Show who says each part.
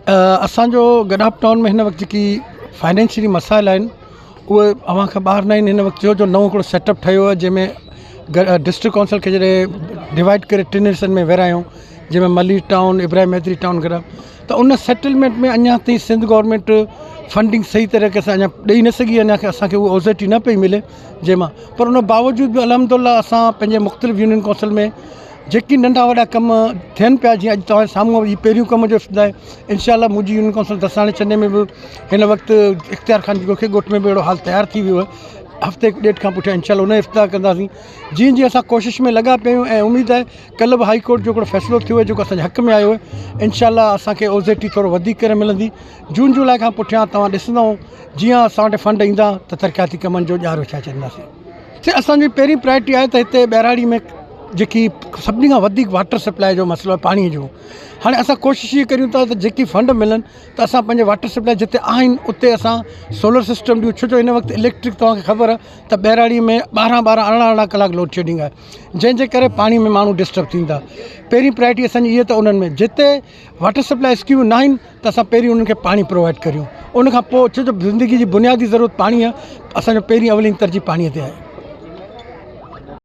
Speaker 1: اسان جو گڏاپ ٽائون ۾ هن وقت جيڪي فائنينشلي مسائل آهن اهي اوهان کان ٻاهر نه آهن هن وقت جو جو نئون هڪڙو سيٽ اپ ٺهيو آهي جنهن ۾ ڊسٽرڪٽ ڪائونسل کي جڏهن ڊوائيڊ ڪري ٽن حصن ۾ ورهايو جنهن ۾ ملير ٽائون ابراهيم حيدري ٽائون گڏاپ ته ان سيٽلمينٽ ۾ اڃا تائين سنڌ گورنمينٽ فنڊنگ صحيح طريقي سان اڃا ڏئي نه سگهي اڃا اسانکي اها اوزيٽي نه پئي ملي جنهن مان پر ان باوجود به الحمد لله اسان پنهنجي مختلف يونين ڪائونسل ۾ جيڪي ننڍا وڏا ڪم ٿين پيا جيئن اڄ توهان جي سامهون هي پهريون ڪم جو افتتاح آهي انشاء الله منهنجي يونين ڪائونسل دساڻي ڇني ۾ به هن وقت اختيار خان جي ڳوٺ ۾ به اهڙو حال تيار ٿي ويو آهي هفتي ڏيڍ کان پٺيان انشاء الله ان جو افتتاح ڪنداسين جيئن جيئن اسان ڪوشش ۾ لڳا پيا آهيون ۽ اميد آهي ڪلهه به هائي ڪورٽ جو هڪڙو فيصلو ٿيو آهي جيڪو اسانجي حق ۾ آيو آهي انشاء الله اسانکي اوزيٽي ٿورو وڌيڪ ڪري ملندي جون جولاء کان پٺيان توهان ڏسندو جيئن اسان وٽ فنڊ ايندا ته ترقياتي ڪمن جو ڄار وڇائي ڇڏينداسين اسان جي پهرين پرائرٽي آهي ته هتي ٻهراڙي ۾ جيڪي سڀني کان وڌيڪ واٽر سپلاء جو مسئلو آهي پاڻي جو هاڻي اسان ڪوشش اها ڪريون ٿا ته جيڪي فنڊ ملن ته اسان پنهنجي واٽر سپلاء جتي آهن اتي اسان سولر سسٽم ڏيون ڇو جو هن وقت اليڪٽرڪ توهان کي خبر آهي ته ٻهراڙي ۾ ٻارهن ٻارهن ارڙهن ارڙهن ڪلاڪ لوڊ شيڊنگ آهي جنهن جي ڪري پاڻي ۾ ماڻهو ڊسٽرب ٿيندا پهرين پرائرٽي اسانجي اها ته انهن ۾ جتي واٽر سپلاء اسڪيمون نه آهن ته اسان پهرين انهن کي پاڻي پرووائڊ ڪريون ان کان پوء ڇو جو زندگي جي بنيادي ضرورت پاڻي آهي اسانجو پهرين اولين ترجيح پاڻي تي آهي.